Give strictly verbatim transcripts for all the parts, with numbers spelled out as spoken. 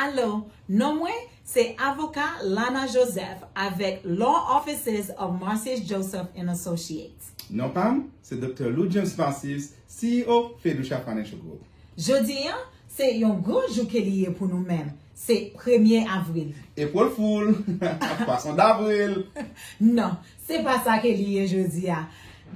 Alo, non mwen se avoka Lana Joseph avèk Law Offices of Marcius Joseph and Associates. Non pa m, se Doktè Lou James Marcius, C E O Fedusha Financial Group. Jodi an, se yon gran jou ke li ye pou nou menm. Se premye avril. April Fool! Pwason davril! Non, se pa sa ke li ye jodi a.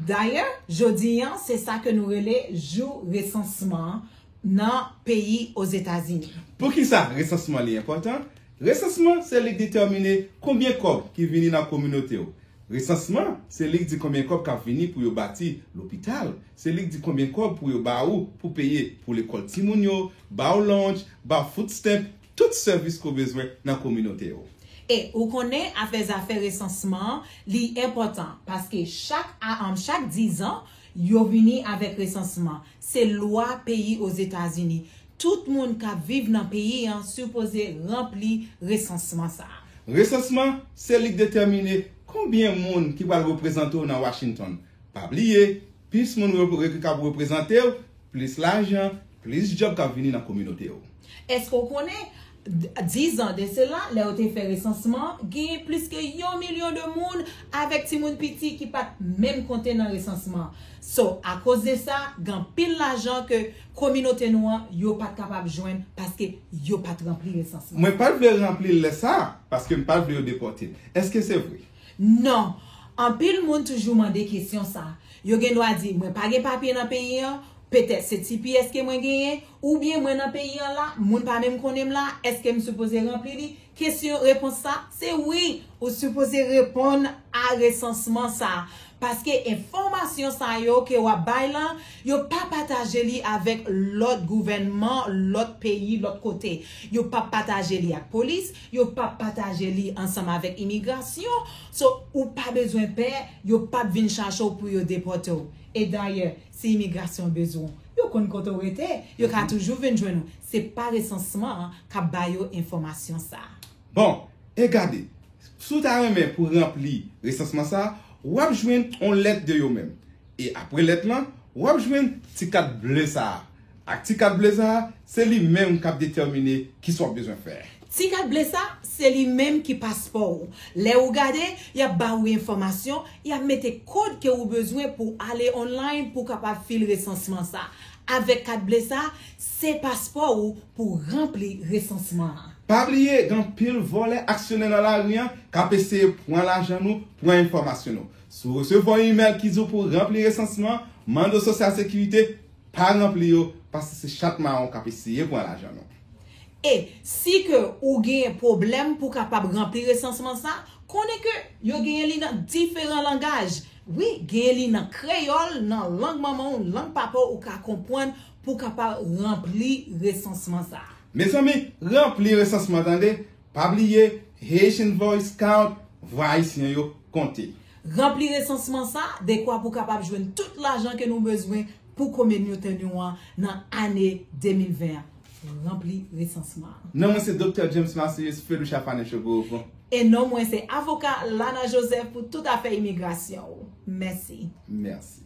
Dayè, jodi an, se sa ke nou rele jou resansman an nan peyi Ozetazini. Poukisa resansman li enpòtan? Resansman se li k detèmine konbyen kòb ki vini nan kominote w. Resansman se li k di konbyen kòb k ap vini pou yo bati lopital. Se li k di konbyen kòb pou yo ba ou pou peye pou lekòl timoun yo, ba w lunch, ba w food stamp, tout sèvis ke w bezwen nan kominote w. E ou konnen afè zafè resansman an, li enpòtan paske chak a, um, chak diz an, yo vini avèk resansman. Se lwa peyi Ozetazini. Tout moun k ap viv nan peyi an sipoze ranpli resansman sa a. Resansman se li k detèmine konbyen moun ki pral reprezante w nan Washington. Pa bliye, plis moun rep- rep- k ap reprezante w, plis lajan, plis djòb k ap vini nan kominote w. Èske w konnen, d- diz an de sela, lè yo te fè resansman, genyen plis ke yon milyon de moun avèk timoun piti ki pa t menm konte nan resansman. So, akoz de sa, gen anpil lajan ke kominote nou an, yo pa t kapab jwenn paske yo pa t ranpli resansman. Mwen pa t vle ranpli l lè sa a, paske m pa t vle yo depòte m. Èske se vre? Non. Anpil moun toujou mande kesyon sa. Yo gen dwa di, mwen pa gen papye nan peyi an, petèt se T P S ke mwen genyen, oubyen mwen nan peyi an la, moun pa menm konnen m la, èske m sipoze ranpli li? Kesyon, repons sa, se wi, ou sipoze reponn a resansman sa. Paske enfòmasyon sa yo ke w ap bay la, yo pa pataje li avèk lòt gouvènman, lòt peyi, lòt kote. Yo p ap pataje li ak polis, yo p ap pataje li ansanm avèk imigrasyon. So, ou pa bezwen pè, yo p ap vin chache w pou yo depòte w. E dayè, si imigrasyon bezwen w, yo konn kote w rete, yo ka toujou vin jwenn ou. Se pa resansman an k ap ba yo enfòmasyon sa. Bon, e gade, si w ta renmen pou ranpli resansman sa, w ap jwenn yon lèt de yo menm. E apre lèt lan, w ap jwenn ti kat ble sa a. Ak ti kat ble sa a, se li menm k ap detèmine kisa w ap bezwen fè. Ti kat ble sa, se li menm ki paspò ou. Lè ou gade, y ap ba ou enfòmasyon, y ap mete kòd ke ou bezwen pou ale online pou w kapab fil resansman sa. Avèk kat ble sa, se paspò ou pou ranpli resansman an. Pa bliye, gen anpil vòlè aksyonè nan lari an k ap eseye pran lajan nou, pran enfòmasyon nou. Si w resevwa yon imèl ki di w pou ranpli resansman, mande w Sosyal Sekirite, pa ranpli yo, paske se chat mawon k ap eseye pran lajan nou. E si ke ou gen pwoblèm pou kapab ranpli resansman sa, konnen ke yo genyen li nan diferan langaj. Wi, genyen li nan kreyòl, nan lang manman w, lang papa w, ou ka konprann pou kapab ranpli resansman sa. Mezanmi, ranpli resansman tande. Pa bliye, Haitian Voice Count, vwa ayisyen yo konte. Ranpli resansman sa, dekwa pou kapab jwenn tout lajan ke nou bezwen pou kominote nou an nan ane de mil ven an. Ranpli resansman an. Non mwen se Doktè James Marcellus, Fedusha Financial Group. E non mwen se avoka Lana Joseph pou tout afè imigrasyon ou. Mèsi. Mèsi.